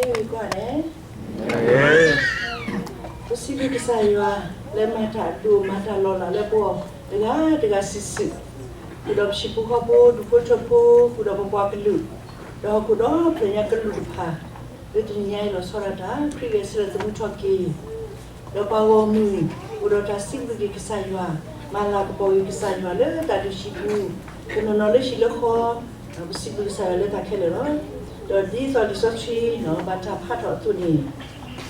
ကွၢ်န့ၣ်, ပစံးဘျုးကစၢ်ယွၤ လၢမၤတၢ်အဒိၣ်မၤတၢ်လီၤလးလၢပဂီၢ် တဂၤတဂၤစုာ်စုာ်, ဃုာ်ဒီးပဟံၣ်ဖိဃီဖိ ဒူၣ်ဖိထၢဖိ ဃုာ်ဒီးပပှၤကလုာ်, ဒီးဟီၣ်ခိၣ်ဒီဖျၢၣ်ညါကလုာ်တဖၣ်, လၢတနံၤညါအံၤလီၤဆီဒၣ်တၢ် ခရံာ်ဂဲၤဆၢထၢၣ်သမူထီၣ်က့ၤ ဒီးပှၤဂီၢ်မုၢ် အိၣ်ဒီးတၢ်စံးဘျုးက့ၤကစၢ်ယွၤ, မၤလၤကပီၤက့ၤကစၢ်ယွၤလၢတၢ်ဒုးဟံးပူၤ, တနီၤနီၤလၢဟံၣ်လၢဃီ, ပစံးဘျုးကစၢ်ယွၤလၢတၢ်ခဲလၢာ်လီၤ. ဒီးဒ်သိးလံာ်စီဆှံ ဘၣ်တၢ်ဖးထီၣ်အသိးန့ၣ်,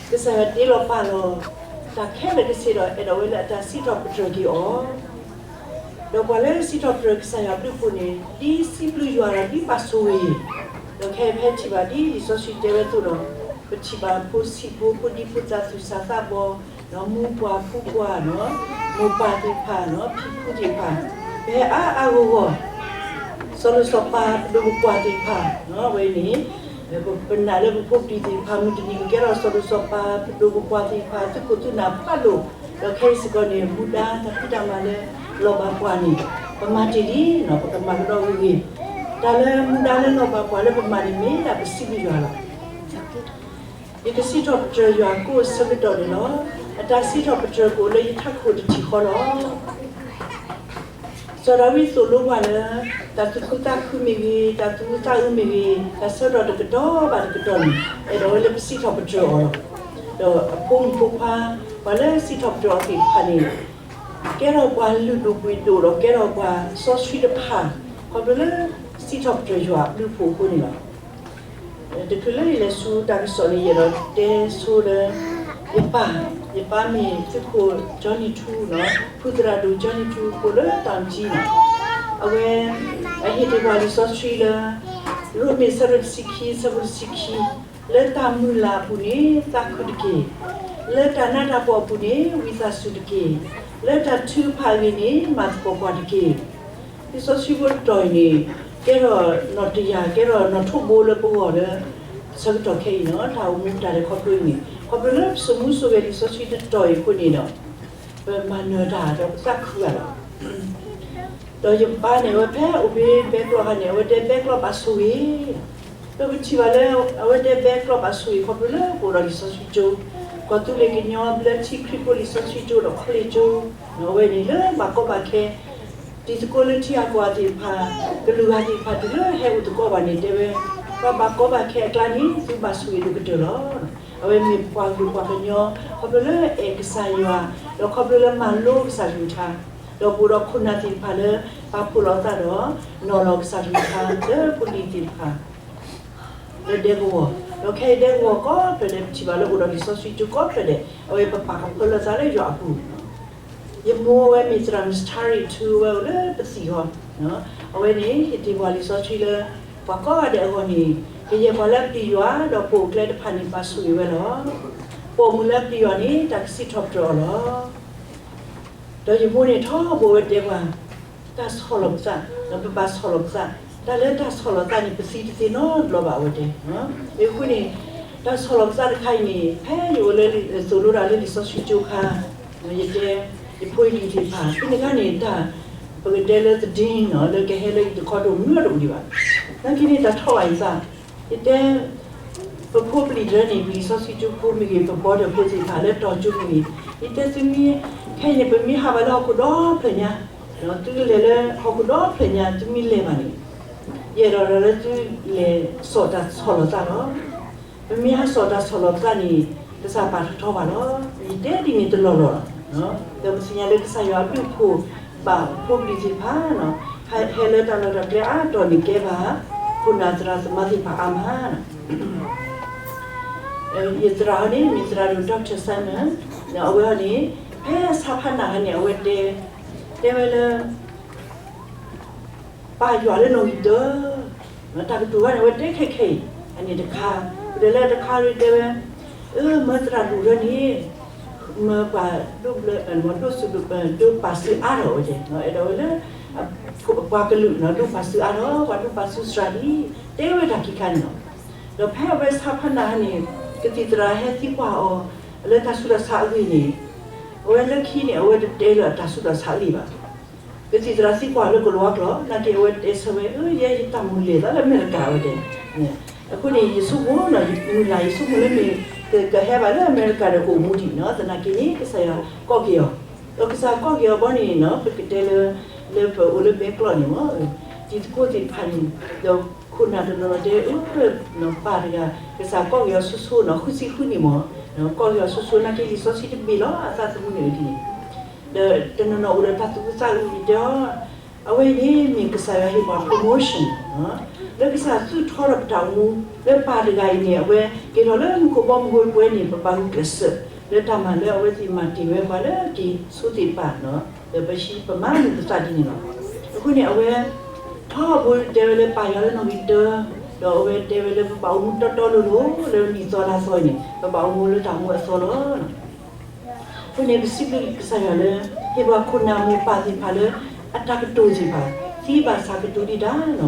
ကစၢ်ယွၤတ့လီၤပာ်လီၤ တၢ်ခဲလၢာ်ကဆ့ဒီး အဲၣ်ဒိးဝဲလၢအတၢ်စံးထီၣ်ပတြၢၤက့ၤအီၤ ဒီးပှၤလၢစံးထီၣ်ပတြၢၤကစၢ်ယွၤအဘျုးအဖှိၣ်န့ၣ် ဒ်စံးဘျုးယွၤဒီးဒ်ပာ်ဆိၣ်ဂ့ၤ, ဒီးခဲအံၤဖဲထံၣ်ဘၣ်ဒ်လံာ်စီဆှံတဲဝဲအသိးဒီး, ပထံၣ်ဘၣ်ဖိဆံးဖိ ဖိဒံဖိသၣ် သူၣ်စၢ်သးဘီၣ်, ဒီးမူပှၢ်ဖူပှၢ်, မိၢ်ပၢ်သ့ၣ်တဖၣ်, ဖံဖုသ့ၣ်တဖၣ်, ပဟဲအါအါဂီၢ်ဂီၢ်, စီၤလိၤစီၤပၤပဒိၣ်ပပှၢ်သ့ၣ်တဖၣ်, အဝဲန့ၣ် ပနာ်လၢပဖိပလံၤသ့ၣ်တဖၣ် မုၢ်တနံၤကကဲထီၣ်စီၤလိၤစီၤပၤ ပဒိၣ်ပပှၢ်သ့ၣ်တဖၣ် သုးခိၣ်သုးနၢ်ဖးဒိၣ်, ဒီးခဲအံၤစ့ၢ်ကီးန့ၣ် မူဒါတၢ်ဖံးတၢ်မၤလၢလီၤဘၣ်ပှၤန့ၣ်, ပမၤတ့ၢ်လံ, ပကမၤကဒီးဂ့ၤဂ့ၤ, တၢ်လၢမူဒါလၢလီၤဘၣ်ပှၤလၢပမၤန့ၣ် မ့ၢ်ဒၣ်ပစံးဘျုးယွၤလီၤ. ယကစံးထီၣ်ပတြၢၤယွၤကိးဆၢကတီၢ်န့ၣ်လီၤ. အတၢ်စံးထီၣ်ပတြၢၤကအိၣ်လၢယထးခိၣ်တထံၣ်ဃီလီၤ. စီၤဒၤဝံးသိၣ်လိပှၤလၢ တၢ်သူၣ်ခုသးခုမ့ၢ်ဂ့ၤ, တၢ်သူၣ်အုးသးအုးမ့ၢ်ဂ့ၤ, တၢ်ဆၢကတီၢ်တကတီၢ်ဘၣ်တကတီၢ်န့ၣ် အဲၣ်ဒိးဝဲလၢပစံးထီၣ်ပတြၢၤအီၤလီၤ. ဒီးအဖိမုၣ်ဖိခွါ ပှၤလၢစံးထီၣ်ပတြၢၤအီၤသ့ၣ်တဖၣ်န့ၣ် ကဲထီၣ်ပှၤလုၢ်ဒိၣ်ပှ့ၤဒိၣ်ဒီးကဲထီၣ်ပှၤစီဆှံတဖၣ်, ခီဖျိလၢစံးထီၣ်ပတြၢၤယွၤအဘျုးအဖှိၣ်အဃိန့ၣ်လီၤ. တချုးလၢယလဲၤဆူတၢ်ကစီၣ်န့ၣ် ယအဲၣ်ဒိးတဲဆိလၢ ယပၢ်, ယပၢ်မ့ၢ်သုးခိၣ် Johnny Two နီၤ, ဖုသရၣ်ဒိၣ် Johnny Two ဖိလၢတၢ်ကံနီၤ, အဝဲ အဟ့ၣ်တ့ၢ်ပှၤလံာ်စီဆှံလၢ ရိမ့ၤ ဆၢဒိၣ်တဆံခံ ဆၢဖိတဆံခံ, လၢတၢ်မုၢ်လၢ်အပူၤန့ၣ် သးခုတက့ၢ်. လၢတၢ်နးတၢ်ဖှီၣ်အပူၤန့ၣ် ဝံသးစူၤတက့ၢ်. လၢတၢ်ထုကဖၣ်အဂ့ၢ်န့ၣ် မၤသကိးပှၤတက့ၢ်. လံာ်စီဆှံဖိတတီၤအံၤန့ၣ် ကဲထီၣ်နီၣ်တယၢ် ကဲထီၣ်နီၣ်ထိးဘိလၢပဂီၢ်လၢ ဆၢကတီၢ်ခဲအံၤနီၤ, တၢ်အိၣ်မူတၢ်လဲၤခီဖျိအံၤန့ၣ် ခီဖျိလၢပစိာ်မူစိာ်ဂဲၤလံာ်စီဆှံတတီၤအံၤအဃိန့ၣ်ဒီး ပမၤနၢၤတၢ်ဒီးပသးခုဘၣ်လီၤ. ဒီးယပၢ်န့ၣ် အဝဲဖဲအိၣ်ဖဲဘဲကျီၢ်အခါန့ၣ် အဝဲတဲဘဲကျီၢ်ဘၣ်ဆိၣ်ဂ့ၤ, ဒီးပထံၣ်ဘၣ်လၢ အဝဲတဲဘဲကျီၢ်ဘၣ်ဆိၣ်ဂ့ၤ ခီဖျိလၢပအိၣ်ဒီးလံာ်စီဆှံကၠိ, ကီၢ်သူလ့ၤကညီဘျၢထံခရံာ်ဖိလံာ်စီဆှံကၠိဒီးခီလ့ၣ်ကၠိ, အဝဲန့ၣ်လၢဘၣ်ကီဘၣ်ခဲ တံၤသကိးလၢထံဂၤကီၢ်ဂၤသ့ၣ်တဖၣ်, ကလုာ်ဂၤသ့ၣ်တဖၣ်တုၤလၢဟဲအိၣ်သကိးဘၣ်န့ၣ်တဲဝဲ, ပှၤဘၣ်ကီဘၣ်ခဲအကျါန့ၣ် သုဘၣ်ဆိၣ်ဂ့ၤဒိၣ်ကတၢၢ်လီၤ. အဝဲမ့ၢ်ပှၤကလုာ်ပှၤကညီ ခီဖျိလၢအဲၣ်ကစၢ်ယွၤ, ဒီးခီဖျိလၢမၤလိကစၢ်ကလုၢ်ကထါ, ဒီးပအိၣ်ဒီးခိၣ်နၢ်သ့ၣ်တဖၣ်လၢ ပာ်ဖှိၣ်လီၤသးဒီး နီၤလီၤကစၢ်ကလုၢ်ကထါလၢဖိလံၤသ့ၣ်တဖၣ် လၢဒဲကဝီၤ, ဒီးခဲအံၤဒဲကဝီၤကိးဖျၢၣ်ဒဲး ပထံၣ်ဘၣ်လၢအိၣ်ဒီးလံာ်စီဆှံကၠိကိးဖျၢၣ်ဒဲး အဝဲပပာ်ကဖၢလၢသးလၢယွၤအပူၤ, ယမိၢ်အဝဲမ့ၢ်သရၣ် Miss Terry Two ဝဲအိၣ်လၢပသံၣ်ဃီ, အဝဲန့ၣ် ယတ့ၢ်ပှၤလံာ်စီဆှံလၢ ပှၤကိးဂၤဒဲးအဂီၢ်န့ၣ် ကယဲၢ်ပှၤလၢအပျံၤယွၤ ဒီးပိာ်အကျဲတဖၣ်န့ၣ် ဘၣ်ဆိၣ်ဂ့ၤဝဲလီၤ. ပိာ်မုၣ်လၢအပျံၤယွၤန့ၣ် တၢ်ကစံးထီၣ်ပတြၢၤအီၤလီၤ. ဒီးယမိၢ်န့ၣ်ထီဘိအဝဲတဲပှၤ, တၢ်ဆီၣ်လီၤပသး, ဒီးပဘၣ်ဆီၣ်လီၤပသး, တၢ်လၢတၢ်ဆီၣ်လီၤသးန့ၣ် ပသံတသ့နီတဘျီဘၣ် အဝဲတဲ, အဃိန့ၣ် တၢ်ဆီၣ်လီၤပသးတခါအံၤန့ၣ် ဖဲယအိၣ်လၢသိၣ်လိတၢ်လၢလံာ်စီဆှံကၠိအခါ, ယတဲ ယဖိယလံၤသ့ၣ်တဖၣ် ဖဲန့ၣ်အခါန့ၣ် တၢ် ပကတဲလၢသဒ့နီၤ လၢကဟဲလၢယတခီတအိၣ်မုၢ်တအိၣ်ဒံးဘၣ်, နာ်က့န့ၣ်တၢ်ထီၣ်ဘၣ်ယသး, ယတဲ ပဖိပလံၤတဖၣ်န့ၣ် ပလံာ်စီဆှံကၠိဖိမ့ၢ်ဂ့ၤ ပဘီဒီးဖိသ့ၣ်တဖၣ်လၢတီၤကၠိမ့ၢ်ဂ့ၤ, ယတဲသုမ့ၢ် ခဲအံၤန့ၣ် ပမ့ၢ်ဟးဘၣ်လၢဟီၣ်ခိၣ်ဒီဖျၢၣ်ညါ, သုလဲၤလၢဟီၣ်ခိၣ်ဒီဖျၢၣ်ညါ သုမ့ၢ်လဲၤဘၣ်န့ၣ်, ယအဲၣ်ဒိးလၢသုလဲၤစိာ်တၢ်ဆီၣ်လီၤသးလီၤ. ပမ့ၢ်ဟးစိာ်တၢ်ဆီၣ်လီၤပသးန့ၣ် ကစၢ်ပာ်ထီၣ်ထီဘၣ်လီၤ. ယတဲဒ်န့ၣ်တလီၢ်လီၤလီၤ. ဒီးပသ့ၣ်ညါလၢကစၢ်ယွၤအဘျုးအဖှိၣ် ဘၣ်ဖိပလံၤသ့ၣ်တဖၣ် ဟဲလၢတၢ်လီၢ်တၢ်ကျဲအါတီၢ်န့ၣ်ကဲဘၣ် ခိၣ်နၢ်သရၣ်သမါသ့ၣ်တဖၣ်အါမး ယသရၣ်ဟီန့ၣ် မ့ၢ်သရၣ်ဒိၣ် Doctor Simon, အဝဲဟီန့ၣ် ဖဲဆါဖးနၢ်ဟီန့ၣ် အဝဲတဲ တဲဝဲလၢ ပာ်ယွၤလၢနီၣ်ဂံၢ်တၢ, တၢ်ကတိၤတဖၣ်န့ၣ် အဝဲတဲခဲခဲအံၤ, အန့ၣ်တခါ, ပတဲလၢတခါရ့တဲဝဲ, အၢ မၢသရၣ်ဒိၣ်ရၢန့ၣ် မၢပှၤဒိၣ်ဘျၢ ဒိၣ်စု ဒိၣ်ပာ်စုအါထီၣ်ဝဲတဲ, အဲၣ်ဒိးဝဲလၢ ပှၤကလုာ် ဒိၣ်ပာ်စုအါထီၣ် ပှၤဒိၣ်ပာ်စုစှၤလံ, တဲဝဲတၢ်ခံခါန့ၣ်လီၤ. ဒီးဖဲအဝဲဆါဖးနၢ်ဟီန့ၣ် ကသံၣ်သရၣ်ဟဲသံကွၢ်အီၤ လၢတၢ်ဆူးတၢ်ဆါအဂ့ၢ်န့ၣ်, အဝဲလၢခံန့ၣ် အဝဲတတဲလၢအတၢ်ဆူးတၢ်ဆါအဂ့ၢ်ဘၣ်. ကသံၣ်သရၣ်သံကွၢ်လၢကလံၤကျိာ် နာ်က့အဝဲတဲဆၢဝဲ အၢ ယဲယတၢ်မုၢ်လဲၤသးလၢအမဲရကၤဝဲတဲ, အဃိန့ၣ် ယဆိကမိၣ်နီၤ, မုၢ်လၢ်ယဆိကမိၣ်လၢမ့ၢ် ကဟဲဘၣ်လၢအမဲရကၤဒီးကအိၣ်မူဒံးနီၤ, သနာ်က့န့ၣ် ကစၢ်ယွၤကိးက့ၤအီၤ, ဒီးကစၢ်ယွၤကိးက့ၤအီၤဘီန့ၣ်နီၤ, ပကတဲလၢ လၢပအိၣ်လၢဘဲကျီၢ်န့ၣ်မ့ၢ် တံၤသကိးသ့ၣ်တဖၣ်န့ၣ်, ဒီးခိၣ်နၢ်တနီၤနီၤတဲ အၢ ပၢ်တဂၤ ကစၢ်ယွၤကိးက့ၤအီၤဆိဆိနီၤ, ဃုဆံဃုနံၣ်မ့ၢ် ကိးက့ၤအီၤဆိဆိနာ်က့ လံာ်စီဆှံတဘ့ၣ်လီၤ အသးသမူန့ၣ်ဒ်န့ၣ်, ဒီးတနီၤနီၤအိၣ်ဒီးတၢ်သူၣ်အုးသးအုးန့ၣ်တဲအီၤ, အဝဲအံၤန့ၣ်မ့ၢ်ကစၢ်ယွၤဟ့ၣ်ပှၤ promotion လၢကစၢ်သူၣ်ထီထီၣ်ပတၢ်အိၣ်မူ, လၢပၢ်တဂၤအံၤန့ၣ် အဝဲက့ၤထီၣ်လၢမူခိၣ်ဘီမုၢ်ဖိတပှဲၤန့ၣ် ပဘၣ်ဂုာ်ကျဲးစၢး လၢတၢ်မၤလၢအဝဲသ့ၣ်မၤတ့ၢ်ဝဲပှၤလၢက့ၤဆိသ့ၣ်တဖၣ်, ဒီးပဟံးပမၤမုာ်ပသးဒ်န့ၣ်လီၤ. အဃိန့ၣ် အဝဲ ထီဘိတဲဝဲလၢပၢ်ယွၤလၢနီၣ်ဂံၢ်တၢ, ဒီးအဝဲတဲဝဲလၢပဘၣ်အိၣ်မူတီတီလိၤလိၤ လၢနံၣ်သီလါသီအံၤန့ၣ် ပဘၣ်အိၣ်မူလၢတၢ်အိၣ်မူအသီလီၤ. အဃိန့ၣ် ပစံးဘျုးကစၢ်ယွၤလၢ ဟ့ၣ်ပှၤခိၣ်နၢ်မိၢ်ပၢ်သ့ၣ်တဖၣ်လၢ အတၢ်ကတိၤသ့ၣ်တဖၣ် သံဘၣ်ဆၣ်ကတိၤဒံးတၢ်နီၤ,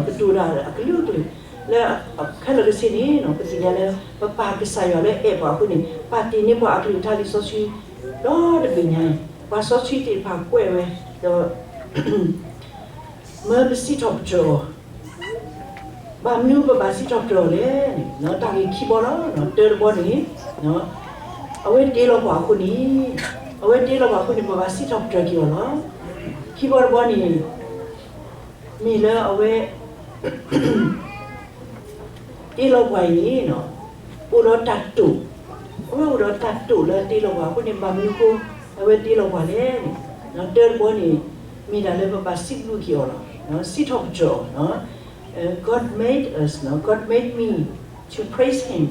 ကတိၤတၢ်အကလုာ်ကလုာ် လၢခဲလၢာ်ခဲဆ့န့ၣ် ပသ့ၣ်ညါလၢ ပပၢ်ကစၢ်ယွၤလၢအဲၣ်ပှၤအဃိန့ၣ် ပာ်တ့ၢ်န့ၢ်ပှၤအကလုၢ်ကထါလံာ်စီဆှံ ဒီတဘ့ၣ်ညါအံၤ ပှၤစီဆှံသ့ၣ်တဖၣ်ကွဲးဝဲ ဒီး မၢပစံးထီၣ်ပတြၢၤအီၤ, ဘၣ်မနုၤပဘၣ်စံးထီၣ်ပတြၢၤအီၤလဲၣ်န့ၣ် တၢ်ဂ့ၢ်ခံဘီလီၤ. တၢတဘီန့ၣ် အဝဲတ့လီၤပှၤအဃိန့ၣ်, အဝဲတ့လီၤပှၤအဃိန့ၣ် ပဘၣ်စံးထီၣ်ပတြၢၤက့ၤအီၤလီၤ. ခံဘီတဘီန့ၣ် မ့ၢ်လၢအဝဲ တ့လီၤပှၤအံၤန့ၣ် အိၣ်ဒီးတၢ်တိာ်, အဝဲအိၣ်ဒီးတၢ်တိာ်လၢတ့လီၤပှၤအဃိန့ၣ် ဘၣ်မနုၤအဃိ အဝဲတ့လီၤပှၤလဲၣ်န့ၣ်, တၢတဘီန့ၣ် မ့ၢ်ဒၣ်လၢပဘၣ်စံးဘျုးက့ၤအီၤလီၤ, စံးထီၣ်ပတြၢၤအီၤ, God made us, God made me to praise him,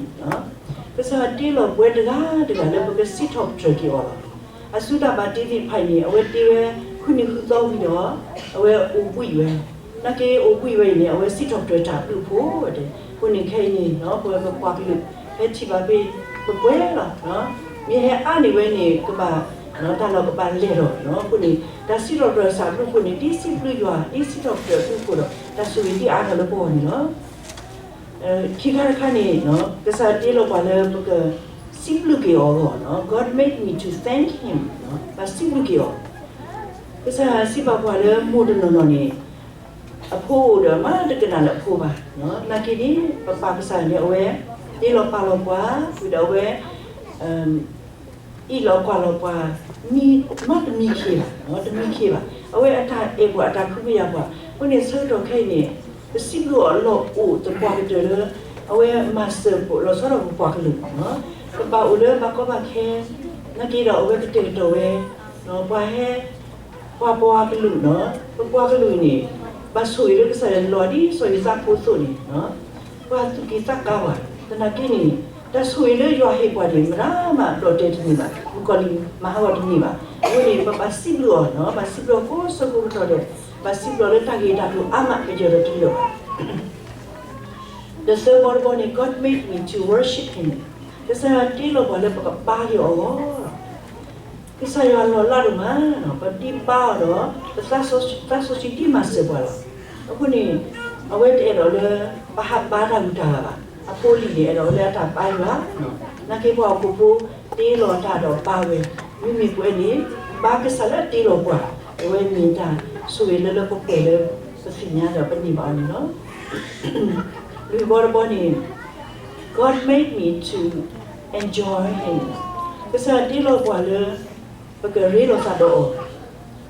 ကစၢ်ယွၤတ့လီၤပှၤတဂၤတဂၤလၢပကစံးထီၣ်ပတြၢၤက့ၤအီၤလီၤ. အစုတၢ်ဘၣ်တ့သ့ၣ်တဖၣ်အံၤန့ၣ် အဝဲတ့ဝဲဃုနံၤဃုသီဝံၤဒီး အဝဲအိၣ်ဘှံးဝဲ, နာ်က့အိၣ်ဘှံးဝဲအံၤန့ၣ် အဝဲစံးထီၣ်ပတြၢၤတၢ်အဘျုးအဖှိၣ်ဝဲ, အဃိန့ၣ်ခဲအံၤန့ၣ် ပဝဲပပှၤကလုာ် ဟဲထံၣ်ဘၣ်ဖဲ ပပှဲၤလီၤ, မ့ၢ်ဟဲအါန့ၢ်ဝဲန့ၣ် ကဘၣ် တၢ်လီၢ်ကဘၣ်လဲၢ်လီၤ, အဃိန့ၣ် တၢ်စံးထီၣ်ပတြၢၤတၢ်အဘျုးအဖှိၣ်န့ၣ် ဒ်စံးဘျုးယွၤ ဒ်စံးထီၣ်ပတြၢၤအဘျုးအဖှိၣ်ဒီး တၢ်ဆိၣ်ဂ့ၤဒ်အါထီၣ်လၢပဂီၢ်န့ၣ်လီၤ. ခံခါတခါန့ၣ် ကစၢ်ယွၤတ့လီၤပှၤလၢပကစံးဘျုးက့ၤအီၤအဂီၢ်, God made me to thank him, ဘၣ်စံးဘျုးက့ၤအီၤ, ကစၢ်ယွၤစံးဘၣ်ပှၤလၢမိၢ်တနီၤနီၤန့ၣ် အဖိအိၣ်ဒီးမၤတကနၣ်လၢအဖိဘၣ်, နာ်က့န့ၣ် ပပၢ်ကစၢ်ယွၤန့ၣ် အဝဲတ့လီၤပာ်လီၤပှၤ, ဝံၤဒီးအဝဲ အ့ၣ်လိာ်ကွၢ်လိာ်ပှၤ မၤတမံခ့ဘၣ်, တမံခ့ဘၣ်, အဝဲအတၢ်အဲၣ်ပှၤအတၢ်ခွဲးယာ်ပှၤ, အဃိန့ၣ်ဆၢကတီၢ်ခဲအံၤန့ၣ် ပစံးဘျုးအီၤအလီၢ်အိၣ်သပှၢ်ကတၢၢ်လၢ အဝဲမၤစၢၤလီၤဆီဒၣ်ပပှၤကလုာ်, ပဘၣ်အိၣ်လၢဘၣ်ကီဘၣ်ခဲ, နာ်က့ဒီးအဝဲကတဲာ်ကတီၤဝဲ ပှၤဟဲ ပှၤပှၤကလုာ်နီၤ, ပပှၤကလုာ်အံၤန့ၣ် ဘၣ်ဆိၣ်ဂ့ၤလၢကစၢ်ယွၤလီၤဒ်စီၤယိၤသးဖိအသိးန့ၣ်, ပှၤသူၣ်က့ၤသးကါပှၤ, သနာ်က့န့ၣ် တၢ်ဆိၣ်ဂ့ၤလၢယွၤဟ့ၣ်ပှၤန့ၣ် မတၤမၤဒီးတဲတန့ၢ်ဘၣ်, မုၣ်ကီၤလံၢ်မၤဟးဂီၤတန့ၢ်ဘၣ်, အဃိန့ၣ် ပဘၣ်စံးဘျုးအီၤနီၤ, ဘၣ်စံးဘျုးအီၤကိးဆၢကိးကတီၢ်ဒဲး, ဘၣ်စံးဘျုးအီၤလၢတၢ်ဂ့ၤတၢ်ကျိၤအါမး ပယီၤဒီးတယီၤဘၣ် ဒီးသၢဘီတဘီန့ၣ် God made me to worship him, ကစၢ်ယွၤတ့လီၤပှၤလၢပကပၢ်က့ၤအီၤလီၤ. ကစၢ်ယွၤလီၤလးဒိၣ်မး, ပဒံးပၢ်အီၤဒီး ပသးစီဆှံဒ်မၤစၢၤပှၤလီၤ. အဃိန့ၣ် အဝဲတအဲၣ်ဒိးလၢ ပဟးပၢ်တၢ်ဂုၤတၢ်ဂၤဘၣ်. အဖိအလံၤန့ၣ် အဲၣ်ဒိးလၢအတၢ်ပၢ်ယွၤ, နာ်က့ပှၤဟီၣ်ခိၣ်ဖိတ့လီၤတၢ်ဒီးပၢ်ဝဲ, မ့မ့ၢ်ပဝဲန့ၣ် ပၢ်ကစၢ်လၢအတ့လီၤပှၤ, အဝဲမ့ၢ်တၢ်ဆိၣ်ဂ့ၤလၢလၢပှဲၤပှဲၤလၢ ပသ့ၣ်ညါဒီးပန့ၢ်ဘၣ်အီၤန့ၣ်လီၤ. လွံၢ်ဘီတဘီန့ၣ် God made me to enjoy him, ကစၢ်ယွၤတ့လီၤပှၤလၢ ပကရ့လိာ်သးဒီးအီၤ,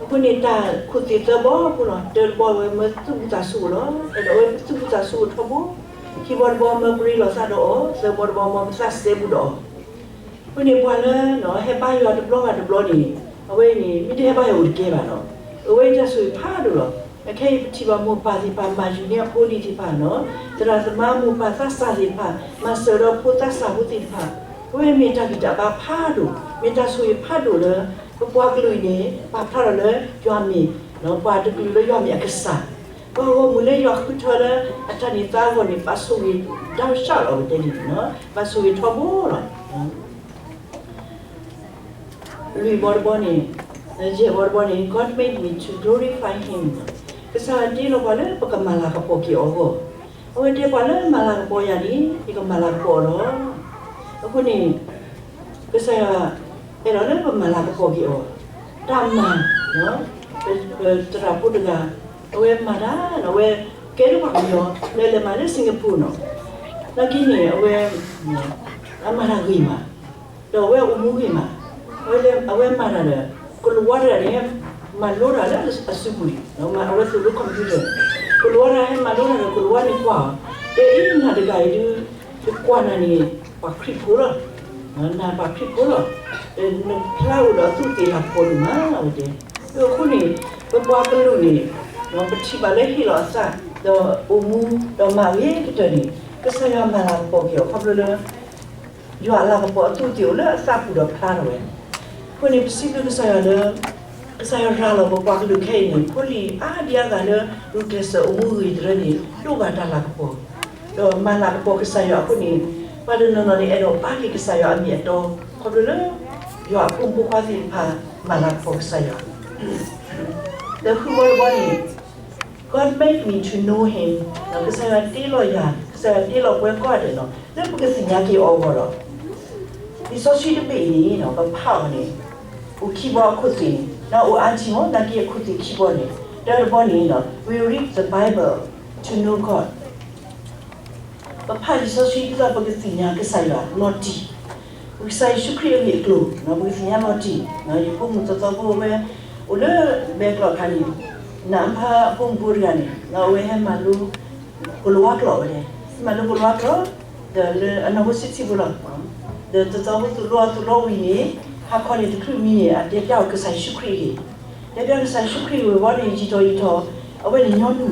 အဃိန့ၣ်တၢ်ခိၣ်သ့ၣ်သၢဘီအဃိလီၤ. တၢတဘီဝဲမၢသုးဘူးသးစူၤလီၤ, အဲၣ်ဒိးဝဲပသုးဘူးသးစူၤထီဘိ, ခံဘီတဘီမၢပရ့လိာ်သးဒီးအီၤ, သၢဘီတဘီမၢပသးစဲဘူးဒီးအီၤ အဃိန့ၣ်ပှၤလၢ ဟဲဘါယွၤတဘျီဘၣ်တဘျီန့ၣ် အဝဲအံၤန့ၣ် မ့ၢ်တဟဲဘါယွၤအိၣ်တကဲဘၣ်နီၤ, အဝဲအံၤတၢ်ဆိၣ်ဂ့ၤဖးဒိၣ်လီၤ. အခဲအံၤပထံၣ်ဘၣ်မိၢ်ပၢ်သ့ၣ်တဖၣ် မၤယူၤန့ၢ်အဖိအလံၤသ့ၣ်တဖၣ်နီၤ, သရၣ်သမါမိၢ်ပၢ်သးစၢ်သ့ၣ်တဖၣ် မၤစၢၤဒီးဖိသးစၢ်ဖိသ့ၣ်တဖၣ်, အဝဲမ့ၢ်တၢ်ဂံၢ်တၢ်ဘါဖးဒိၣ်, မ့ၢ်တၢ်ဆိၣ်ဂ့ၤဖးဒိၣ်လၢ ပပှၤကလုာ်အံၤန့ၣ် ပာ်ဖျါထီၣ်လၢယွၤမ့ၢ် ပှၤတကလုာ်လၢယွၤမ့ၢ်အကစၢ်, ပှၤဂီၢ်မုၢ်လၢယွၤဃုထၢလၢအတၢ်န့ၢ်သါအဂီၢ်န့ၣ် ဘၣ်ဆိၣ်ဂ့ၤဒၣ်ဆၣ်လီၤ ပတဲဒ်န့ၣ်နီၤ, ဘၣ်ဆိၣ်ဂ့ၤထီဘိလီၤ. လွံၢ်ဘီတဘီန့ၣ်, ယဲၢ်ဘီတဘီန့ၣ် God made me to glorify him, ကစၢ်ယွၤတ့လီၤပှၤလၢပကမၤလၤကပီၤက့ၤအီၤအဂီၢ်, အဝဲတဲပှၤလၢမၤလၤကပီၤယၤန့ၣ် ယကမၤလၤကပီၤအီၤလီၤ. အဃိန့ၣ် ကစၢ်ယွၤ အဲၣ်ဒိးလၢပမၤလၤကပီၤက့ၤအီၤ, တၢ်မၤ ပသရၣ်ဖိတဂၤ အဝဲမၤတၢ် အဝဲကဲထီၣ်ပှၤကညီ လဲၤလဲၤမၤလၢ Singapore နီၤ, နာ်က့န့ၣ် အဝဲ အမၤတၢ်ဂ့ၤမး, ဒီးအဝဲအိၣ်မူဂ့ၤမး, အဝဲမၤတၢ်ဒီး ကလိာ်ဝါတဂၤန့ၣ် မၤလိတၢ်လၢအစုပူၤန့ၣ် အဝဲသိၣ်လိ computer, ကလိာ်ဝါတဂၤဟဲမၤလိတၢ်ဒီး ကလိာ်ဝါန့ၣ်ကွၢ်အီၤ, တဲအံၤ နၤတဂၤအံၤဒုး ယကွၢ်နၤန့ၣ် ပှၤခရံာ်ဖိလီၤ, နၤပှၤခရံာ်ဖိလီၤ, နဖျါအိၣ်ဒီးအသူးအသ့ၣ်လၤကပီၤဒိၣ်မး အဝဲတဲ. အဃိန့ၣ် ပပှၤကလုာ်န့ၣ် ပထံၣ်ဘၣ်လၢဟ့ၣ်လီၤအသး ဒီးအိၣ်မူ ဒီးမၤဂ့ၤကတၢၢ်န့ၣ် ကစၢ်ယွၤမၤလၤကပီၤက့ၤအီၤ ခီဖျိလၢ ယွၤအလၤကပီၤအသူးအသ့ၣ်အိၣ်လၢအသးပူၤဒီးဖျါထီၣ်ဝဲ. အဃိန့ၣ် ပစံးဘျုးကစၢ်ယွၤလၢ ကစၢ်ယွၤရၤလီၤပပှၤကလုာ်ခဲအံၤန့ၣ် ဖိလံၤအါဒံအါဂၤလၢ ဂုာ်ကျဲးစၢးအိၣ်မူဂ့ၤတရၢန့ၣ် ဒိးဘၣ်တၢ်လၤကပီၤ ဒီးမၤလၤကပီၤကစၢ်ယွၤအဃိန့ၣ် ပှၤတနီၤနီၤန့ၣ် အဲၣ်ဒိးဘါက့ၤကစၢ်ယွၤအမ့ၢ်အတီ ခီဖျိလၢ ယွၤအဖိမုၣ်ဖိခွါသ့ၣ်တဖၣ် မၤလၤကပီၤကစၢ်ယွၤ ဒီးဃုာ်ဘီတဘီန့ၣ် God made me to know him, ကစၢ်ယွၤတ့လီၤယၤ, ကစၢ်ယွၤတ့လီၤပှၤကိးဂၤဒဲးလီၤ လၢပကသ့ၣ်ညါက့ၤအီၤအဂီၢ်လီၤ. လံာ်စီဆှံတဘ့ၣ်အံၤန့ၣ် ပဖးအီၤန့ၣ် အိၣ်ခံဘီအခိၣ်သ့ၣ်န့ၣ် အိၣ်အါထံမး နာ်က့အခိၣ်သ့ၣ်ခံဘီန့ၣ် တၢတဘီန့ၣ် we read the Bible to know God. ပဖးလံာ်စီဆှံဒ်သိးပကသ့ၣ်ညါကစၢ်ယွၤလီၤတံၢ်, ပကစၢ်ယ့ၣ်ၡူးခရံာ်အဂ့ၢ်အကျိၤ ပကသ့ၣ်ညါလီၤတံၢ်, ယဖိမုၣ်သီသီဖိဝဲ အိၣ်လၢဘဲကျိးခါန့ၣ် နးဖါအဖိမုၣ်ဖိတဂၤန့ၣ် အဝဲဟဲမၤလိ ကလိာ်ဝါကျိာ်ဝဲလဲၣ်, ဟဲမၤလိကလိာ်ဝါကျိာ်, ဒီးလၢအနီၢ်ဟိဆံးဆံးဖိလီၤ, ဒီးသီသီဖိသူၣ်လိအီၤသူၣ်လိဝံၤန့ၣ် ဟါခီန့ၣ်တချုးမံန့ၣ် အတဲပျဲအီၤကစၢ်ယ့ၣ်ၡူးခရံာ်အဂ့ၢ်, တဲပျဲကစၢ်ယ့ၣ်ၡူးခရံာ်အဂ့ၢ်ဝံၤန့ၣ် ယံာ်ထီၣ်ယံာ်ထီၣ် အဝဲန့ၣ်ညီနုၢ်, ညီ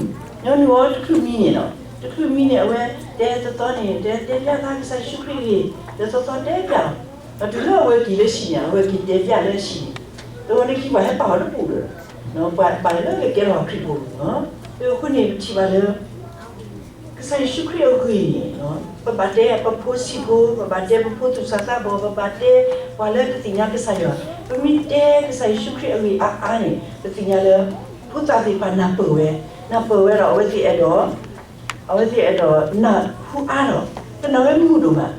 နုၢ်အီၤတချုးမံန့ၣ်လီၤ, တချုးမံန့ၣ် အဝဲတဲသီသီန့ၣ် တဲတဲပျဲသးကစၢ်ယ့ၣ်ၡူးခရံာ်အဂ့ၢ်, ဒီးသီသီတဲပျဲအီၤ, ဒီးတုၤလၢအဝဲက့ၤလၢဟံၣ်န့ၣ် အဝဲက့ၤတဲပျဲလၢဟံၣ်န့ၣ်, ဒီးဝဲလၢခံပှၤဟဲပာ်အီၤတပူၤဒီး ပှၤဘၣ်လၢကကဲထီၣ်ခရံာ်ဖိလီၤ, အဃိန့ၣ်ပထံၣ်ဘၣ်လၢ ကစၢ်ယ့ၣ်ၡူးခရံာ်အဂ့ၢ်န့ၣ် ပဘၣ်တဲပဖိဆံးဖိ, ပဘၣ်တဲပဖိသူၣ်စၢ်သးဘီၣ်, ပဘၣ်တဲပှၤလၢတသ့ၣ်ညါကစၢ်ယွၤ, ပမ့ၢ်တဲကစၢ်ယ့ၣ်ၡူးခရံာ်အဂ့ၢ်အါအါန့ၣ် ပသ့ၣ်ညါလၢ ဖိသၣ်သ့ၣ်တဖၣ်နၢ်ပၢၢ်ဝဲ, နၢ်ပၢၢ်ဝဲဒီးအဝဲသ့ၣ်အဲၣ်ဒိး အဝဲသ့ၣ်အဲၣ်ဒိးနၢ်ဟူအါထီၣ်, တနာ်ဝဲမုာ်ဒိၣ်မး,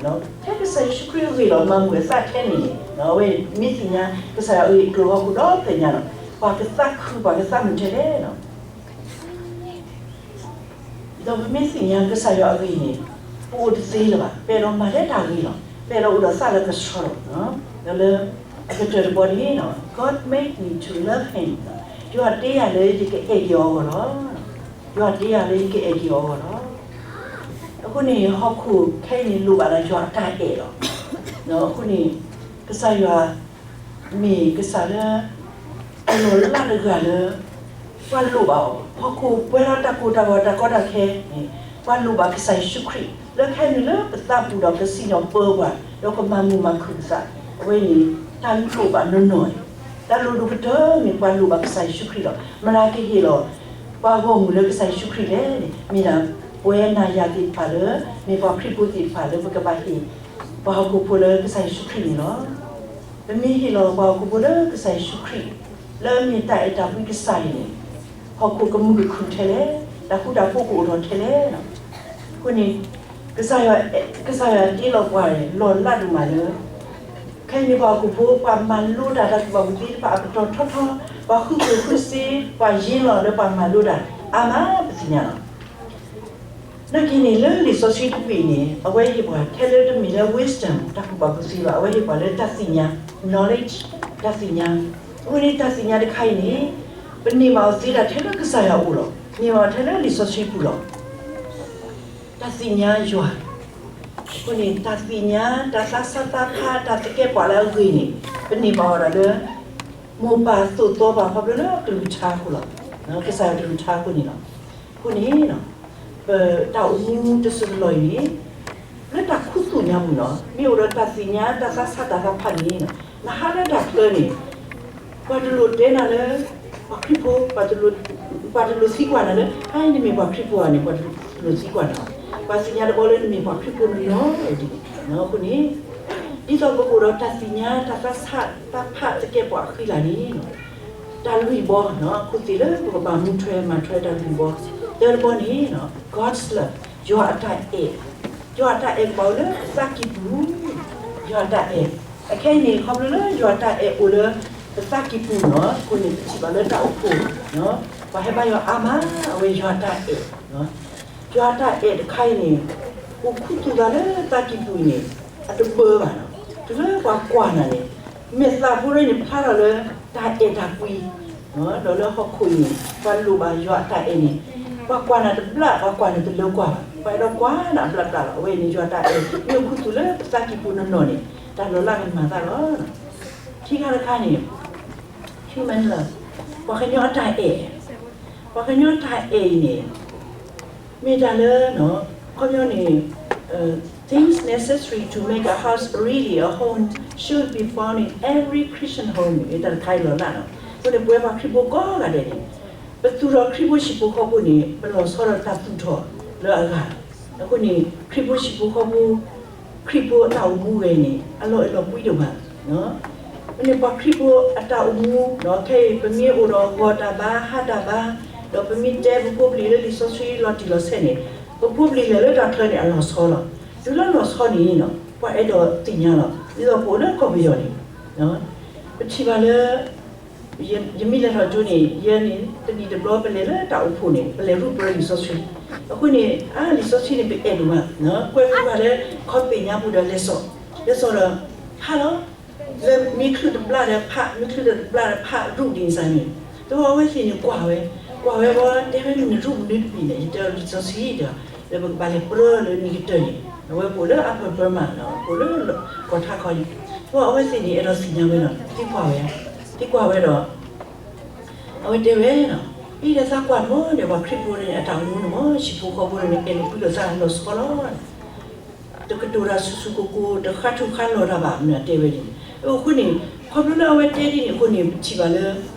ထဲကစၢ်ယ့ၣ်ၡူးခရံာ်အဂ့ၢ်လီၤ မၤမုာ်အသးထဲန့ၣ်န့ၣ် အဝဲမ့ၢ်သ့ၣ်ညါကစၢ်ယွၤအဂ့ၢ်အကျိၤဟီၣ်ခိၣ်ဒီဖျၢၣ်ညါလီၤ, ပှၤကသးခု ပှၤကသးမုာ်ထဲလဲၣ် ဒီးပမ့ၢ်သ့ၣ်ညါကစၢ်ယွၤအဂ့ၢ်န့ၣ် ပအိၣ်တသ့လၢၤဘၣ်, ပအဲၣ်ဒိးမၤထဲတၢ်ဂ့ၤလီၤ, ပအဲၣ်ဒိးအိၣ်ဒီးသးလၢကဆှီလီၤ, ဒီးလၢအကတၢၢ်တဘီန့ၣ် God made me to love him, ယွၤတ့ယၤလၢယကအဲၣ်က့ၤအီၤအဂီၢ်လီၤ, ယွၤတ့ယၤလၢယကအဲၣ်က့ၤအီၤအဂီၢ်လီၤ. အဃိန့ၣ် ဟီၣ်ခိၣ်ခဲအံၤန့ၣ်လိၣ်ဘၣ်ဒီးယွၤအတၢ်အဲၣ်လီၤ. အဃိန့ၣ် ကစၢ်ယွၤ မ့ၢ်ကစၢ်လၢ အလီၢ်လၢ်တဂၤလၢ ပှၤလိၣ်ဘၣ်အီၤ, ဟီၣ်ခိၣ်ပှဲၤဒီးတၢ်ကိၢ်တၢ်ဂီၤတၢ်ကီတၢ်ခဲန့ၣ် ပှၤလိၣ်ဘၣ်ကစၢ်ယ့ၣ်ၡူးခရံာ် လၢခဲအံၤန့ၣ်လၢပသးပူၤဒီးကစံၣ်ညီၣ်ပၢပှၤ ဒီးကမၤမုာ်မၤခုၣ်ပသး, အဝဲန့ၣ် တၢ်လိၣ်ဘၣ်နီၢ်နီၢ်န့ၣ်, တၢ်လိၣ်ဒိၣ်ကတၢၢ်န့ၣ် ပှၤလိၣ်ဘၣ်ကစၢ်ယ့ၣ်ၡူးခရံာ်လီၤ. မတၤကဟ့ၣ်လီၤ ပှၤဂီၢ်မုၢ်လၢကစၢ်ယ့ၣ်ၡူးခရံာ်လဲၣ်န့ၣ် မ့ၢ်ဒၣ်ပဝဲနၤယၤသ့ၣ်တဖၣ်လၢ မ့ၢ်ပှၤခရံာ်ဖိသ့ၣ်တဖၣ်လၢပကဘၣ်ဟ့ၣ် ပှၤဟီၣ်ခိၣ်ဖိလၢကစၢ်ယ့ၣ်ၡူးခရံာ်န့ၣ်လီၤ. ပမ့ၢ်ဟ့ၣ်လီၤပှၤဟီၣ်ခိၣ်ဖိလၢကစၢ်ယ့ၣ်ၡူးခရံာ် လၢအမ့ၢ်တၢ်အဲၣ်တၢ်ကွံကစၢ်အံၤန့ၣ် ဟီၣ်ခိၣ်ကမုာ်ကခုၣ်ထဲလဲၣ်, တၢ်ဃူတၢ်ဖိးကအိၣ်ထီၣ်ထဲလဲၣ်. အဃိန့ၣ် ကစၢ်ယွၤ ကစၢ်ယွၤတ့လီၤပှၤလီၢ်လၢ်ဒိၣ်မးလၢ ခဲအံၤန့ၣ်ပှၤဟီၣ်ခိၣ်ဖိ ပှၤမၤလိတၢ်တၢ်ကူၣ်ဘၣ်ကူၣ်သ့တဖၣ်အပတီၢ်ထီထီ, ပှၤဃုကျိၣ်ဃုစ့ ပှၤယ့လီၤလၢပှၤမၤလိတၢ် အါမးပသ့ၣ်ညါလီၤ. နာ်က့န့ၣ် လၢလံာ်စီဆှံတဘ့ၣ်န့ၣ် အဝဲဟ့ၣ်ပှၤထဲလၢတမ့ၢ်လၢ wisdom တၢ်ကူၣ်ဘၣ်ကူၣ်သ့ဘၣ်, အဝဲဟ့ၣ်ပှၤလၢတၢ်သ့ၣ်ညါ knowledge တၢ်သ့ၣ်ညါ. အဃိန့ၣ်တၢ်သ့ၣ်ညါတခါအံၤန့ၣ် ပန့ၢ်ဘၣ်အီၤသ့ဒၣ်ထဲလၢကစၢ်ယွၤအအိၣ်လီၤ. န့ၢ်ဘၣ်အီၤထဲလၢလံာ်စီဆှံပူၤလီၤ. တၢ်သ့ၣ်ညါယွၤ. အဃိန့ၣ် တၢ်သ့ၣ်ညါ တၢ်သးဆးသးဖး တၢ်သကဲးပဝးလၢအဂ့ၤန့ၣ် ပန့ၢ်ဘၣ်အီၤဒၣ်လၢ မိၢ်ပၢ်သိၣ်သီပှၤခီဖျိလၢကလုၢ်ကထါအဃိလီၤ. ကစၢ်ယွၤကလုၢ်ကထါအဃိန့ၣ်လီၤ. အဃိန့ၣ် ပတၢ်အိၣ်မူတစိၢ်တလီၢ်အံၤန့ၣ် လၢတၢ်ခူသူၣ်ညါပူၤန့ၣ် မ့ၢ်အိၣ်ဒီးတၢ်သ့ၣ်ညါ တၢ်သးဆးတၢ်သးဖးန့ၣ် နဟးလၢတၢ်ချၢန့ၣ် ပှၤတလိၣ်တဲနၤလၢ ပှၤခရံာ်ဖိ, ပှၤတလိၣ်သံကွၢ်နၤလၢ ဟါအံၤနမ့ၢ်ပှၤခရံာ်ဖိဧါန့ၣ် ပှၤတလိၣ်သံကွၢ်နၤ, ပှၤသ့ၣ်ညါတဘျီလၢနမ့ၢ်ပှၤခရံာ်ဖိနီၢ်နီၢ်ဒ်န့ၣ်. အဃိန့ၣ် ဒ်သိးပကအိၣ်ဒီးတၢ်သ့ၣ်ညါ တၢ်သးဆး တၢ်ဖးသကဲးပဝးအဃံလၤန့ၣ် တၢ်လွံၢ်ဘီ အခိၣ်သ့ၣ်လၢပကဘၣ်မူထွဲမၤထွဲတၢ်လွံၢ်ဘီ, တၢတဘီန့ၣ် God's love ယွၤအတၢ်အဲၣ်, ယွၤအတၢ်အဲၣ်ကဘၣ်အိၣ်လၢပသးကံၢ်ပူၤ, ယွၤအတၢ်အဲၣ်. အခဲအံၤန့ၣ် ခီဖျိလၢယွၤအတၢ်အဲၣ်အိၣ်လၢပသးကံၢ်ပူၤန့ၣ် အဃိန့ၣ် ပထံၣ်ဘၣ်လၢတၢ်အိၣ်ဖှိၣ် ပှၤဟဲဘါယွၤအါမး အဝဲယွၤအတၢ်အဲၣ်, ယွၤအတၢ်အဲၣ်တခါအံၤန့ၣ် အိၣ်ခူသူၣ်သးလၢသးကံၢ်ပူၤအံၤန့ၣ် အတဘၢဘၣ်နီၤ. တုၤလၢပှၤကွၢ်နၤန့ၣ် မဲာ်သးဖိရၢန့ၣ် ဖျါထီၣ်လၢတၢ်အဲၣ်တၢ်ကွံ, ဒီးလၢဟီၣ်ခိၣ်အံၤန့ၣ် ပှၤလိၣ်ဘၣ်ယွၤအတၢ်အဲၣ်န့ၣ် ပှၤကွၢ်နၤတဘျၣ် ပှၤကွၢ်နၤတလၢကွၢ်ဘၣ်, ပှၤအဲၣ်ဒိးကွၢ်နၤအဘျၣ်ဘျၣ်လီၤ. အဝဲန့ၣ်ယွၤတၢ်အဲၣ် မ့ၢ်အိၣ်ခူသူၣ်လၢပသးကံၢ်ပူၤနီၢ်နီၢ်န့ၣ် တၢ်လီၤလးကမၤသးလီၤ. ခံခါတခါန့ၣ် human love ပှၤကညီအတၢ်အဲၣ်, ပှၤကညီအတၢ်အဲၣ်အံၤန့ၣ် မ့ၢ်တၢ်လၢ ခီပညီန့ၣ် things necessary to make a house really a home should be found in every Christian home န့ၣ် တၢ်တခါအံၤလီၤလးနီၤ. အဃိန့ၣ် ပဝဲပှၤခရံာ်ဖိကိးဂၤဒဲးန့ၣ် ပသူၣ်ထီၣ်ခရံာ်ဖိဟံၣ်ဖိဃီဖိန့ၣ် ပလီၤဆီဒီးတၢ်သူၣ်ထီၣ်လၢအဂၤ, အဃိန့ၣ် ခရံာ်ဖိဟံၣ်ဖိဃီဖိ ခရံာ်ဖိအတၢ်အိၣ်မူဝဲန့ၣ် အလီၢ်အဲၣ်လီၤကွံဒိၣ်မး. အဃိန့ၣ် ပှၤခရံာ်ဖိအတၢ်အိၣ်မူ ခဲအံၤ ပမ့ၢ်အိၣ်ဒီးဂီၤတၢ်ဘါ ဟါတၢ်ဘါ, ဒီးပမ့ၢ်တဲပဖိပလံၤလၢလံာ်စီဆှံလီၤတံၢ်လီၤဆဲးန့ၣ် ပဖိပလံၤလဲၤလၢတၢ်ချၢန့ၣ် အလီၤဆီလီၤ. တုၤလၢလီၤဆီန့ၣ် ပှၤအဲၣ်ဒိးသ့ၣ်ညါလီၤ. ဒ်သိးပအိၣ်လၢကီၢ်ပယီၤန့ၣ် ပထံၣ်ဘၣ်လၢ ယမ့ၢ်လဲၤထီၣ်ကၠိန့ၣ် ယဲန့ၣ် တနံၤတဘျီပလဲၤလၢတၢ်အိၣ်ဖှိၣ်န့ၣ် ပလဲၤရူပရၢလံာ်စီဆှံ. အဃိန့ၣ် အါ လံာ်စီဆှံန့ၣ် ပအဲၣ်ဒိၣ်မး, ကွဲမုာ်ဘၣ်လၢခီပ့ၣ်ညါပူၤဒီးလဲၤစိာ်, လဲၤစိာ်ဒီး ဖးလီၤ. လၢမ့ၢ်ချုးတဘျၣ်ဒီးဖး, မ့ၢ်ချုးတဘျၣ်ဒီးဖးရူဒ်န့ၣ်စ့ၢ်န့ၣ်, တဘျီအဝဲသ့ၣ်န့ၣ်ကွၢ်ဝဲ, ကွၢ်ဝဲဘီ တဲဝဲမ့ၢ်နရူပနုတပံၤန့ၣ် ယတဲအီၤလံာ်စီဆှံဒီး လၢပကဘၣ်လဲၤပြၢလၢနံၤကတၢၢ်န့ၣ် အဝဲပအိၣ်လၢ Upper Burma န့ၣ် ပအိၣ်လၢကီၢ်ထးခီအံၤ, တဘျီအဝဲသ့ၣ်န့ၣ် အဲၣ်ဒိးသ့ၣ်ညါဝဲဒီး သံကွၢ်ဝဲ, သံကွၢ်ဝဲဒီး အဝဲတဲဝဲ, အံၤဒီးသးကွၢ်တဘျီဒီး ပှၤခရံာ်ဖိန့ၣ် အတၢ်အိၣ်မူန့ၣ်မ့ၢ် ဟံၣ်ဖိဃီဖိန့ၣ် အဲၣ်လိာ်ကွံလိာ်သးလီၤဆီလီၤ. တကတိၤတၢ်ဆူၣ်ဆူၣ်ကိၢ်ကိၢ် တဃါထူၣ်ဃါလီၤတၢ်ဘၣ် မ့ၢ်တဲဝဲန့ၣ်. အဃိန့ၣ် ခီဖျိလၢအဝဲတဲဒ်န့ၣ်အဃိန့ၣ် ပထံၣ်ဘၣ်လၢ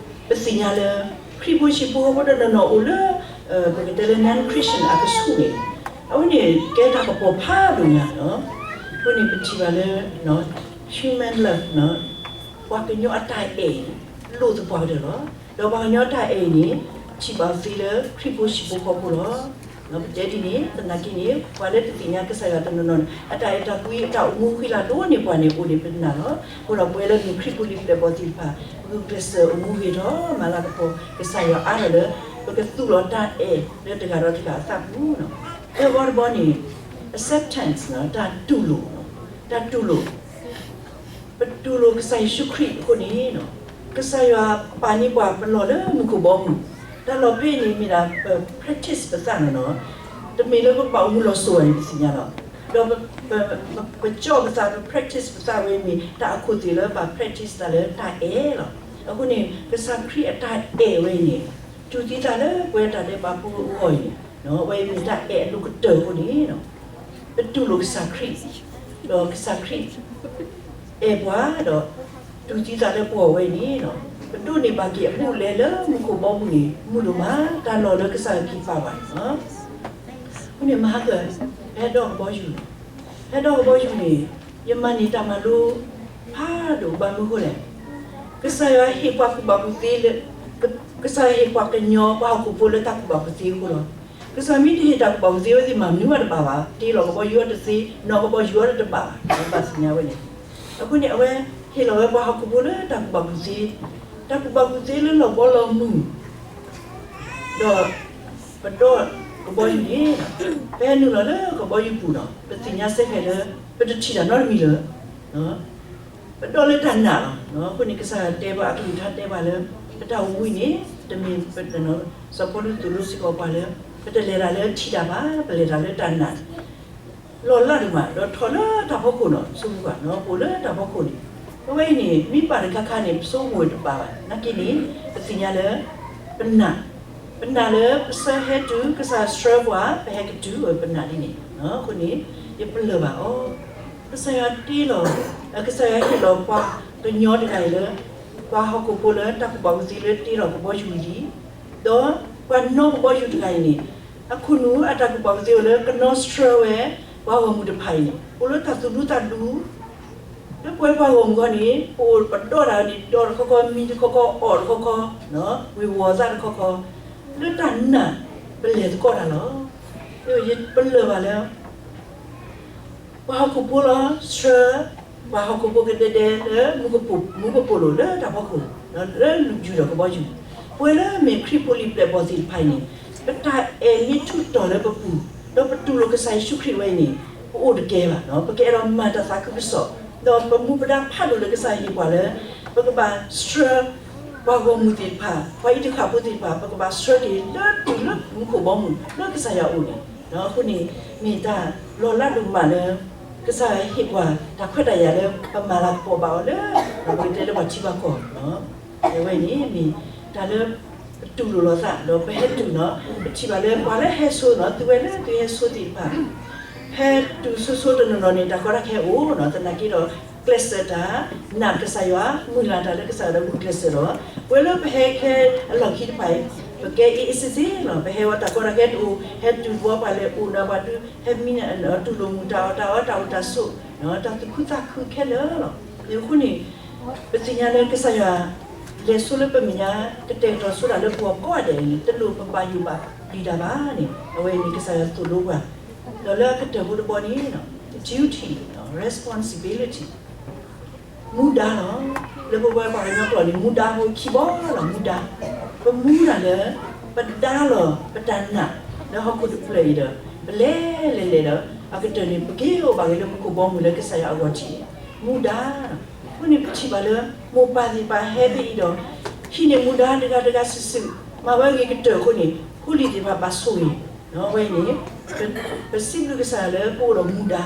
ပသ့ၣ်ညါလၢ ခရံာ်ဖိဟံၣ်ဖိဃီဖိတနီၤနီၤအိၣ်လၢ ပကတဲလၢ non-Christian အကဆူၣ်န့ၣ် အဝဲန့ၣ် ကဲတၢ်ကပီၤဖးဒိၣ်ညါလီၤ. အဃိန့ၣ် ပထံၣ်ဘၣ်လၢ human love ပှၤကညီအတၢ်အဲၣ် လိၣ်သပှၢ်ကတၢၢ်လီၤ. ဒီးပှၤကညီတၢ်အဲၣ်န့ၣ် ထံၣ်ဘၣ်သ့လၢခရံာ်ဖိဟံၣ်ဖိဃီဖိလီၤ. ပတဲဒ်န့ၣ် သနာ်က့န့ၣ် ပှၤလၢတသ့ၣ်ညါကစၢ်ယွၤတနီၤနီၤန့ၣ် အတၢ်အဲၣ်တၢ်ကွံ အတၢ်အိၣ်မူဃံလၤဒိၣ်န့ၢ်ပှၤန့ၣ် အိၣ်န့ၣ်ပနာ်လီၤ. အဃိဒီးပဝဲလၢမ့ၢ်ခရံာ်ဖိလံာ်ပျဲၢ်ဘီၣ်သ့ၣ်တဖၣ် ပဂုာ်ကျဲးစၢးအိၣ်မူဂ့ၤထီၣ် မၤလၤကပီၤကစၢ်ယွၤအါထီၣ်လၢ ပကသူၣ်လီၤတၢ်အဲၣ်လၢတဂၤဒီးတဂၤအသးပူၤလီၤ. သၢဘီတဘီန့ၣ် acceptance တၢ်တူၢ်လိာ်, တၢ်တူၢ်လိာ် ပတူၢ်လိာ်ကစၢ်ယ့ၣ်ၡူးခရံာ်အဃိန့ၣ် ကစၢ်ယွၤပာ်န့ၢ်ပှၤပလီၢ်လၢမူခိၣ်ဘီမုၢ်, တၢ်လီၢ်ဖဲအံၤန့ၣ်မ့ၢ်ဒၣ်ပ practice ပသးန့ၣ်လီၤ. တမ့ၢ်လၢပဘၣ်အိၣ်မူလီၤစိၤဘၣ်န့ၣ် ပသ့ၣ်ညါလီၤ. ဒီးပ ပ ပ ပကၠီၣ်ပသး ပ practice ပသးဝဲမ့ၢ် တၢ်အခိၣ်သ့ၣ်လၢပ practice သးလၢတၢ်အဲၣ်လီၤ. အဃိန့ၣ် ကစၢ်ခရံာ်အတၢ်အဲၣ်ဝဲအံၤန့ၣ် တူၢ်သံသးလၢပဝဲတၢ်ဒဲးဘးဖိအဂီၢ်အံၤန့ၣ် အဝဲအံၤမ့ၢ်တၢ်အဲၣ်အဒိၣ်ကတၢၢ်အဃိန့ၣ် ပတူၢ်လိာ်ကစၢ်ခရံာ်, ဒီးကစၢ်ခရံာ် အဲၣ်ပှၤဒီး တူၢ်သံသးလၢပဂီၢ်ဝဲအံၤန့ၣ် ပဒိးန့ၢ်ဘၣ်က့ၤအဘူးအလဲလၢမူခိၣ်ဘီမုၢ်န့ၣ် မုာ်ဒိၣ်မး တၢ်လီၢ်လၢကစၢ်ယွၤက့ၤပာ်ဘၣ်န့ၣ်လီၤ. အဃိန့ၣ် မဟါကၢ ဟဲဒီးကဘီယူၤ, ဟဲဒီးကဘီယူၤန့ၣ် ယမၤန့ၢ်တၢ်မၤလိ ဖးဒိၣ်ဘၣ်မနုၤအဃိလဲၣ်. ကစၢ်ယွၤဟ့ၣ်ပှၤကူၣ်ဘၣ်ကူၣ်သ့လၢ ကစၢ်ယွၤဟ့ၣ်ပှၤကညီပှၤဟီၣ်ခိၣ်ဖိလၢတၢ်ကူၣ်ဘၣ်ကူၣ်သ့အဃိလီၤ. ကစၢ်မ့ၢ်တဟ့ၣ်တၢ်ကူၣ်ဘၣ်ကူၣ်သ့ဝဲသ့ၣ်မၤမနုၤမးတဘၣ်ဘၣ်, တ့လီၤကဘီယူၤအီၤတသ့, နီၣ်ကဘီယူၤအီၤတဘၣ်ဘၣ်, ပဘၣ်သ့ၣ်ညါဝဲန့ၣ်. အဃိန့ၣ် အဝဲဟ့ၣ်လီၤဝဲပှၤဟီၣ်ခိၣ်ဖိလၢတၢ်ကူၣ်ဘၣ်ကူၣ်သ့, တၢ်ကူၣ်ဘၣ်ကူၣ်သ့လၢလီၤဘီလီၤမုၢ် ဒီးပဒီးကဘီယူၤန့ၣ် ပဟဲနုာ်လီၤလၢကဘီယူၤပူၤဒီး ပသ့ၣ်ညါစ့ၢ်ကီးလၢ ပတထံၣ်တၢ်နီတမံၤလၢၤ. ပဒီးလၢတၢ်နာ်လီၤ. အဃိန့ၣ် ကစၢ်ယွၤတဲပှၤအကလုၢ်ကထါတဲပှၤလၢ ပတၢ်အိၣ်မူအံၤန့ၣ် တမ့ၢ် စီၤပီလူးသိၣ်လိစ့ၢ်ကီးပှၤလၢ ပတလဲၤတၢ်လၢထံၣ်တၢ်ဘၣ်, ပလဲၤတၢ်လၢတၢ်နာ် လီၤလးဒိၣ်မး ဒီးထီၣ်လၢတၢ်ဖီခိၣ်နီၤ, ဆိကမိၣ်ကွၢ်နီၤ, ပအိၣ်လၢတၢ်ဖီခိၣ်န့ၣ် အဝဲအံၤန့ၣ် မ့ၢ်ဘၣ်တခါခါန့ၣ် ပဆိကမိၣ်တဘၣ်ဘၣ်, နာ်က့န့ၣ် ပသ့ၣ်ညါလၢ ပနာ်, ပနာ်လၢပဆၢဟဲတုၤ ကစၢ်ဆှၢပှၤ ပဟဲကတုၤဝဲပနာ်ဒ်န့ၣ်, အဃိန့ၣ် ယပလၢၢ်ဘၣ်အီၤ, ကစၢ်ယွၤတ့လီၤ, ကစၢ်ယွၤဟ့ၣ်လီၤပှၤကညီတဂၤအံၤလၢ ပှၤဟီၣ်ခိၣ်ဖိလၢတၢ်ကူၣ်ဘၣ်ကူၣ်သ့လၢတ့လီၤကဘီယူၤလံ ဒီးပှၤနီၣ်ကဘီယူၤတဂၤအံၤန့ၣ် အခိၣ်နူာ်အတၢ်ကူၣ်ဘၣ်ကူၣ်သ့အိၣ်လၢကနီၣ်ဆှၢဝဲ ပှၤဂီၢ်မုၢ်တဖၣ်အံၤန့ၣ် အိၣ်လၢတၢ်သူၣ်ဒူသးဒူ လၢပဝဲပှၤဂီၢ်မုၢ်အဂီၢ်န့ၣ် ပအိၣ်ပဒီးတၢ်န့ၣ် ဒီးတခီခီ မံတခီခီ အီၣ်တခီခီ ဝ့ၤဝီၤသၣ်တခီခီ လၢတၢ်နာ် ပလဲၤသကိးတၢ်လီၤ. ယပလၢၢ်ဘၣ်လၢ ပှၤဟီၣ်ခိၣ်ဖိလီၤ ဆှၢ ပှၤဟီၣ်ခိၣ်ဖိကဒဲကဒဲလၢ မူကပိာ်လိၤလၢတၢ်ဖီခိၣ် လၢယူၤဒီးကဘီယူၤ, ပဝဲလၢမ့ၢ်ခရံာ်ဖိလံာ်ပျဲၢ်ဘီၣ်သ့ၣ်တဖၣ်အံၤန့ၣ် ပတၢ်အဲၣ်မ့ၢ်ထူးတီၤလၢပပူၤ ဒီးပတူၢ်လိာ်ကစၢ်ယ့ၣ်ၡူးခရံာ်ဝဲအံၤန့ၣ် ပအိၣ်တကဲဘၣ်, ပကအဲၣ်ဒိးမၤတၢ်သးခုကစီၣ်, ဒီးပမူပဒါဖးဒိၣ်လၢကစၢ်ယွၤဟ့ၣ်ပှၤလၢ ပကဘၣ်ဆှၢ ပှၤဂီၢ်မုၢ်သ့ၣ်တဖၣ်, ပှၤအံးတဃာ်ဖိသ့ၣ်တဖၣ်, ပကဘၣ်ဆှၢက့ၤလၢတုၤလၢမူခိၣ်ဘီမုၢ်လၢကစၢ်ယွၤအအိၣ်န့ၣ်, အဃိန့ၣ် မ့ၢ်တၢ်လီၤလးဒိၣ်မးလၢ ကစၢ်ယွၤဟ့ၣ်ပှၤတၢ်ခွဲးတၢ်ယာ်လၢ ပမၤလၤကပီၤဘၣ်အီၤလၢ ပကတဲလၢပှၤထံပှၤကီၢ် အဝဲန့ၣ်မ့ၢ်တၢ်လၢ ပတူၢ်လိာ်လိာ်သး ဒီးပဟဲတုၤနီၤ, ပထံၣ်ဘၣ်လၢပှၤလၢဟဲဆိနီၤ, သုဝဲလၢသုဟဲဆိသ့ၣ်တဖၣ် ဟဲတုၤဆိဆိတနီၤနီၤန့ၣ် တၢ်ကီတၢ်ခဲအိၣ်နီၤ, သနာ်က့ဒီး ကျဲးစၢးတၢ် နာ်ကစၢ်ယွၤ, မုၢ်လၢ်တၢ်လၢကစၢ်ယွၤဒီးဂုာ်ကျဲးစၢးဒီး ပဝဲလၢပဟဲခဲအလီၢ်ခံတဖၣ်အံၤ ပကဲအ့ၣ်အ့ၣ်စ့ၣ်စ့ၣ်လီၤ, ပဟဲဝဲတၢ်ကီတၢ်ခဲတအိၣ်, ဟဲတုၤဘီပှၤလဲၤအိၣ်ဒီးပှၤဒုး ဟဲမံ တူၢ်လိာ်မုာ်တၢ်အီၣ်တၢ်အီ တၢ်အိၣ်တၢ်ဆိး, တၢ်သူၣ်ခုသးခုခဲလၢာ်လီၤ. အဃိန့ၣ် ပသ့ၣ်ညါလၢကစၢ်ယွၤ လဲၤဆိလၢပမဲာ်ညါ ကတဲာ်ကတီၤဆိတၢ်လၢပဂီၢ်ကိးဂၤဒဲးန့ၣ် တလိၣ်ပဘၣ်ယိၣ်ဘၣ်ပျံၤတၢ်ဘၣ်န့ၣ် အဝဲန့ၣ်ကစၢ်ယွၤသိၣ်လိပှၤ, ဒီးလၢအကတၢၢ်ဖိတဘီန့ၣ် duty responsibility မူဒါလီၤ. လၢပဝဲပှၤကညီကျိာ်န့ၣ် မူဒါဖိခံဘီလီၤ, မူဒါ, ပမူဒါလၢ ပဒါလီၤပတၢ်နာ် လၢဟီၣ်ခိၣ်တဖျၢၣ်အံၤဒီး ပလဲၤလဲၤလဲၤဒီး အကတၢၢ်န့ၣ် ပက့ၤအိၣ်ဘၣ်က့ၤလၢမူခိၣ်ဘီမုၢ်လၢကစၢ်ယွၤအဂီၢ်ထံး, မူဒါ အဃိန့ၣ်ပထံၣ်ဘၣ်လၢ မိၢ်ပၢ်သ့ၣ်တဖၣ်ဟဲဖဲအံၤဒီး ဟံးန့ၢ်မူဒါတဂၤတဂၤစုာ်စုာ် မၤဝဲဂ့ၤကတၢၢ်အဃိန့ၣ် ဖိလံၤသ့ၣ်တဖၣ်ဘၣ်ဆိၣ်ဂ့ၤ, အဝဲအံၤန့ၣ် ပစံးဘျုးကစၢ်ယွၤလၢပအိၣ်ဒီးမူဒါ,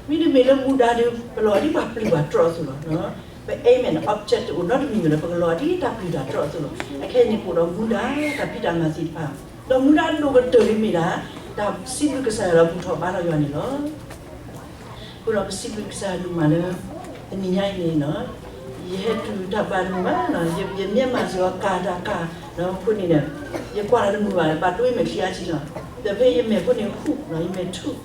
မ့တမ့ၢ်လၢမူဒါဒီး ပလီၤဒ်ပှၤပျံၤပှၤတြီအသိးလီၤ. ပ aim and object တအိၣ်နီတမံၤလၢပကလီၤဒ်တၢ်ပျံၤတၢ်တြီအသိးလီၤ. အခဲအံၤန့ၣ်ပအိၣ်ဒီးမူဒါ တၢ်ဖံးတၢ်မၤသ့ၣ်တဖၣ်, ဒီးမူဒါဒိၣ်ကတၢၢ်လံမ့ၢ်ဒၣ် တၢ်စံးဘျုးကစၢ်ယွၤဒီးဘူၣ်ထီၣ်ဘါထီၣ်ယွၤန့ၣ်လီၤ. အဃိဒီးပစံးဘျုးကစၢ်ယွၤဒိၣ်မးလၢ တနံၤညါအံၤန့ၣ်နီၤ, ယဟဲတုၤတၢ်ဘၣ်ဒိၣ်မးနီၤ, ယ ယမ့ၢ်မၤစ့ၢ်ကီးကၤတၢ်ကၤ, ဒီးအဃိန့ၣ်ဒီး ယကွၢ်လၢတမုာ်ဘၣ် ဘၣ်တိၢ်ယမဲာ်ချံအါထံလီၤ. ဒီးဖဲယမဲာ်ဖိန့ၣ်ဟူးနီၤ, ယမဲာ်ထူၣ်,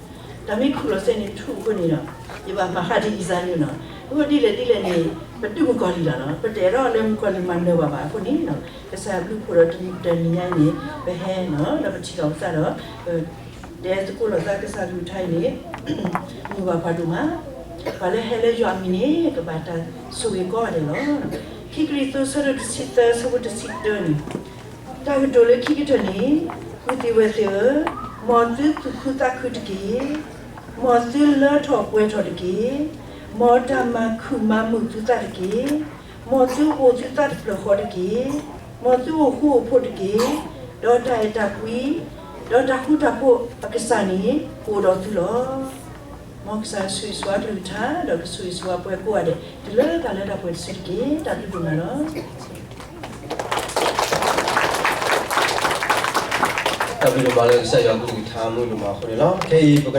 တၢ်မ့ၢ်ခူၣ်လီၤစဲန့ၣ်ထူၣ်အဃိန့ၣ်ဒီး ယဘၣ်မၤဟးဒ်အံၤစၢ်န့ၣ်နီၤ. အဃိဒ်လဲၣ်ဒ်လဲၣ်န့ၣ် ပတုၤမုၢ်ကီၢ်လံလီၤနီၤ, ပတအဲၣ်ဒိးလၢမုၢ်ကီၢ်လံမၤနၢၤဘၣ်ဘၣ်အဃိန့ၣ်နီၤ, ကစၢ်ယွၤဘျုးဖှိၣ်ဒီးတနံၤညါအံၤန့ၣ် ပဟဲနီၤ ဒီးပထံၣ်လိာ်ပသးဒီး ပ တဲသကိးလိာ်သးကစၢ်ကလုၢ်ကထါအံၤန့ၣ် မုာ်ဘၣ်ပှၤဒိၣ်မး, ပှၤလၢဟဲလၢယွၤအမံၤန့ၣ် ကဘၣ်တၢ်ဆိၣ်ဂ့ၤကိးဂၤဒဲးလီၤ. ခံကရံၣ်သူး ဆၢဒိၣ်တဆံသၢ ဆၢဖိတဆံတၢန့ၣ်, တၢ်ကတိၤလၢခံကတၢၢ်န့ၣ်, ပုၢ်သ့ၣ်ဝဲၢ်သ့ၣ်ဧၢ, မ်သုသူၣ်ခုသးခုတက့ၢ်. မ်သုလၢထီၣ်ပှဲၤထီၣ်တက့ၢ်. မ်တၢ်မၤခုၣ်မၤမုာ်သုသးတက့ၢ်. မ်သုအိၣ်သုသးတဖျၢၣ်ဃီတက့ၢ်. မ်သုအိၣ်ဃူအိၣ်ဖိးတက့ၢ်. ဒီးတၢ်အဲၣ်တၢ်ကွံ, ဒီးတၢ်ဃူတၢ်ဖိးအကစၢ်န့ၣ် ကအိၣ်ဒီးသုလီၤ. မ်ကစၢ်ဆိၣ်ဂ့ၤဆိၣ်ဝါကလုၢ်ကထါ ဒီးကဆိၣ်ဂ့ၤဆိၣ်ဝါပှၤကိးဂၤဒဲး တုၤလၢတၢ်လၢတၢ်ပှဲၤတစုတက့ၢ်. တၢ်ဘျုးဒိၣ်မးလီၤ. တၢ်ဘျုးဒိၣ်မးလၢကစၢ်ယွၤကလုၢ်ကထါမုာ်ဒိၣ်မးအဃိန့ၣ်လီၤ. ခဲအံၤပက